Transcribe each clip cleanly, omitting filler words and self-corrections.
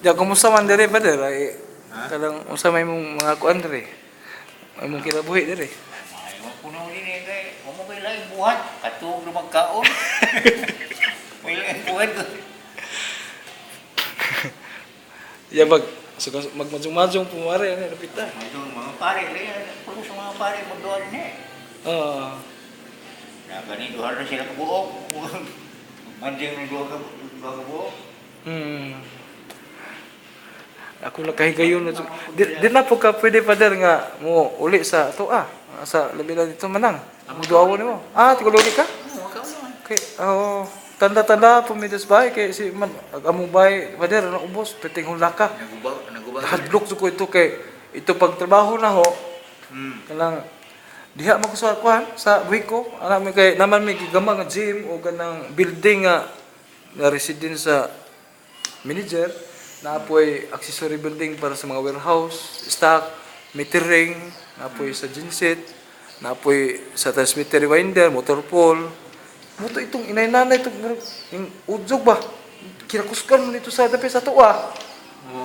Ya, kumusta man dire, brother? Ay, Ha? kanang unsa may imong mga kuan dire? May imong kinabuhi dire. Ay, mo puno din eh kay mo kay laing buhat, katug ra magkaon. May laing buhat ko. Ya bag so, magmajong-majong pumare ani lapita. Ito mga pare, kaya puno sa mga pare magduha din eh. Ah. Na gani duha na sila kabuok. Manjing ni duha ka buok. Ako nakahigayon na di na po ka pwede, father, nga mo uli sa to ah sa labi na dito manang. Muduawo nimo. Ah, tigululi ka? Oo, kaon naman. Kay oh, tanda-tanda pumitos bahay kay si man ag among bahay, father, na ubos peting hulaka. Naguba, naguba. Hadlok ko ito kay ito pagtrabaho na ho kanang diha man ko sa kuan sa Wiko ana mi kay naman may gigama nga gym o kanang building nga na residence sa manager na apoy accessory building para sa mga warehouse stock metering, na apoy sa genset, na apoy sa transmitter rewinder, motor pole moto itong inay-nanay itong yung udzog ba kinakusgan mo nito sa dapit sa tuwa. Oh,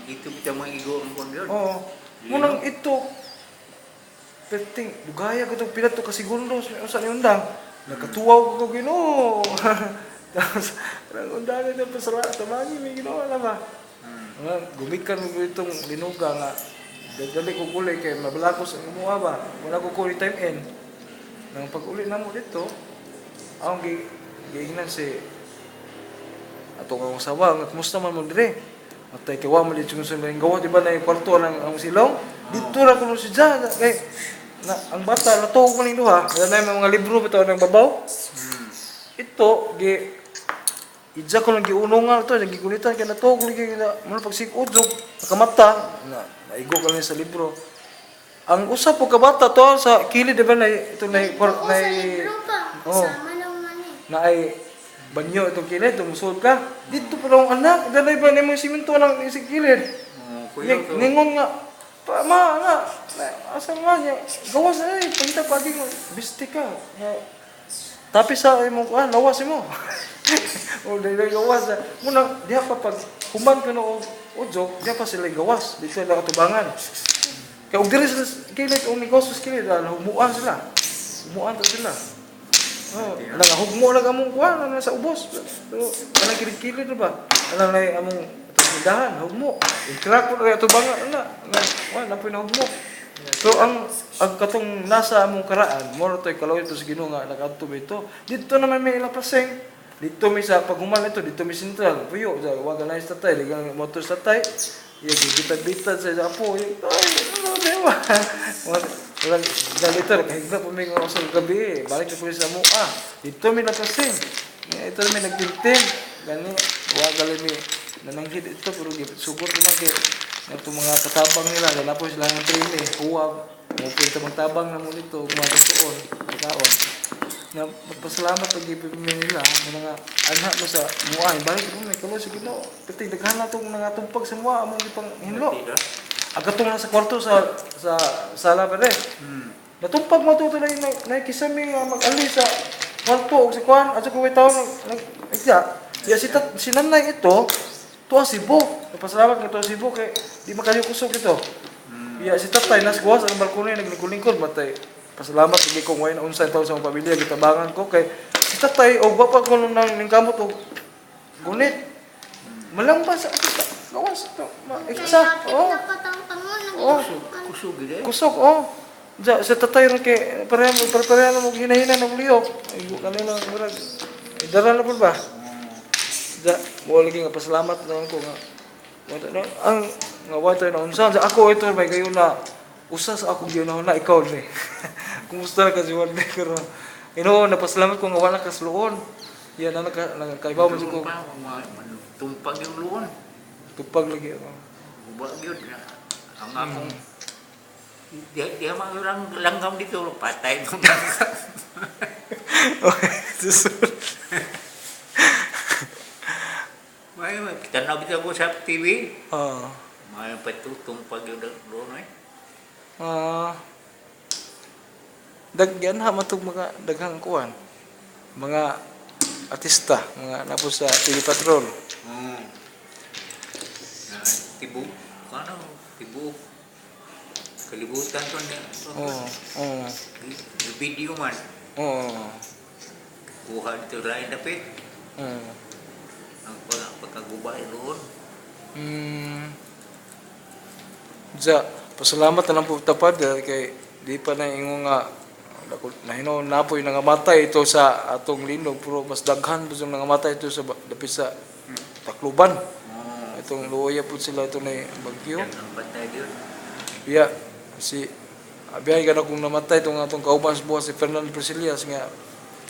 ito kita mga igo ang kon yun. Oo. Munang ito, perting, dugaya ko itong pilat to kasegundos, may usa ni undang. Nakatuwaw ko Ginoo. Tapos, parang undang na pasara, tabangi, may Ginoo na ba? Nga, gumikan mo itong linuga nga, dadali ko gulay kay mabalakos ang imuha ba? Wala ko kuli time in. Nang pag-uli na mo dito, ang giingnan si ato nga usawa nga kumusta man mo dire. Atay kay wa man dito sa mga gawa di ba na yung kwarto ng ang silong dito ra kuno si Jan kay na ang bata natuog man ning duha wala na yung mga libro bitaw ng babaw ito gi idya ko lang giunongan to gigulitan kay natuog lagi na mo pag sig-udjog nakamata na naigo ka lang sa libro ang usa po ka bata to sa kilid di ba na ito na Oo, na sa libro pa. Oo. Sama lang man eh. Na ay banyo itong kilid, tumusulod ka. Dito pa lang anak, dalay ba nimo yung simento ng isang kilid? Oh, kuya to. Ningon nga, pa, ma, nga, asa nga niya, gawas na eh, pagita pagi mo, biste ka. Nga, tapi sa imong kuan, lawas mo. O dahil gawas na. Muna, diha pa pag human ka na og udzok, diha pa sila gawas, dito sila katubangan. Kaya og diri sila kilid, og negosyo sa kilid, ah, humuan sila. Humuan ta sila. Oh, lang hugmo lang among kuan ano sa ubos. Pero kanang kilid-kilid na ba? Anang nay among atong tindahan, hugmo. I-crack ko na atubangan ana. Na wa na na hugmo. So ang katong nasa among karaan, moro to'y kaloy to sa Ginoo nga nakaadto ba ito. Dito naman may ilapaseng. Dito may sa paghuman ito, dito may sentral. Puyo, sa wa ka na sa tatay, ligang motor sa tatay. Iya, gibitag-bitag sa apo. Ay, ano, di ba? Wala, dahil ito, kahigla po may nga sa gabi eh. Balik na po sa mua. Dito may napasing. Ito may nagtintin. Gani, wa gali may nananghid ito, pero sugod naman kay itong mga katabang nila, dala po sila ng treme, huwag. Mo po ito magtabang na mo nito, mga gustoon, pagkaon. Na magpasalamat pag ibig nila, mga anak mo sa mua, balik po may kalo sa Ginoo. Pati daghan na itong mga tumpag sa mua, among ipang hinlo. Agatong na sa kwarto sa sala pa rin. Natumpag mo ito na nakikisami nga mag-ali sa kwarto o sa kuan at sa kuwait taon nag nagya. Ya si tat, si nanay ito tuwa Cebu. Napasalamat nga tuwa Cebu kay di makayo kusog ito. Ya si tatay nas gawas ang balkon naglingkod-lingkod matay. Pasalamat lagi ko ngayon unsa taon sa akong pamilya gitabangan ko kay si tatay og wa pa ko nang ningkamot og gunit. Malampas sa gawas ito. Kay Iksa. kapit Oh. na patang-tangon, Oh. nagisukan. Kusog gid eh. Kusog, oh. Diya, sa tatay rin kay, pareha mo, pareha mo, hinahina ng liyok. Ay, kanila, murag, dara na po ba? Diya, mo lagi nga, pasalamat na lang ko nga. Wala na, ang, nga, water na unsa. Diya, ako ito, may gayon na, usa sa akong gihunahuna na, ikaw ni. Kumusta na kasi wala karon. Ino, napasalamat ko nga wala ka sluon. Yan, na, naka, nakaibaw mo ko, Pa, tumpag yung luon. tupag lagi. Oh. Guba gyud na. Ang akong di di man lang langgam dito patay mo. Okay, susunod. May tanaw bitaw ko sa TV. Ah. May patutumpag yung luon eh. Ah. Dagyan ha matug mga daghang kuan. Mga artista, mga napo sa TV Patrol. Tibu, ano, tibu. Kalibutan to niya. Oo. Oo. Video man. Oo. Kuha dito lain dapit. Oo. Ang pagkaguba doon. Sa, pasalamat na lang po ta, Father, kay di pa na ingon nga nahino napoy nangamatay ito sa atong linog, pero mas daghan po sa nangamatay ito sa dapit sa Tacloban. Oh, Itong luoya po sila ito na bagyo. yan ang bantay yun. Biya si abiay ka na kung namatay itong atong kauban sa buwas si Fernando Priscillas nga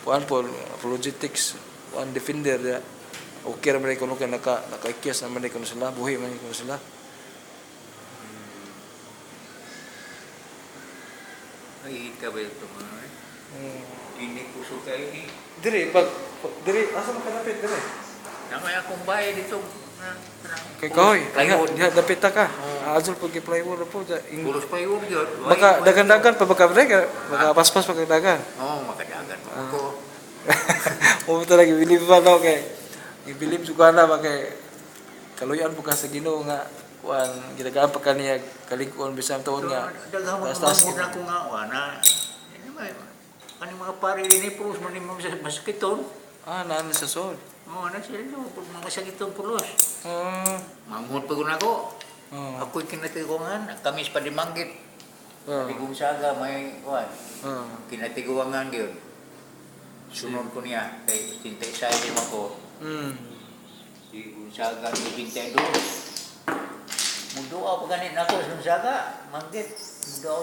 kuan po apologetics kuan defender ya. Okay ra man kuno kay nakaikyas naman kuno sila, buhi man kuno sila. Ay, ika ba ito mga eh? Ini kusog kayo ni. Diri pag diri asa man kadapit diri? Namay akong bahay dito. Kay kahoy, diha, Plywood. diha dapit ta ka. Azul pag plywood na po. Puros plywood yun. Baka dagan-dagan pa baka bre, baka paspas pa dagan. Oo, makadagan pa ako. Mo talaga bilib ba no kay gibilib jud na ba kay kaluyan po ka sa Ginoo nga kuan ginagaan pa kaniya kalig-on bisan tuon nga Daghang mga taas-taas mga ko nga, wana. Ano ba, ano mga pare din eh, puros man yung mga masakiton. Ah, naan sa sol. Oo, ano sila no, mga masakiton pulos. Ah. Manghod pa ko na ako. Ah. Ako'y kinatiguangan, kami sa Padimanggit. Ah. Tigong saga, may, kuan, Ah. kinatiguangan yun. Sunod ko niya, kay 86 din ako. Si Gonzaga, 82. Muduaw pa ganit nako sa Gonzaga, manggit. Muduaw.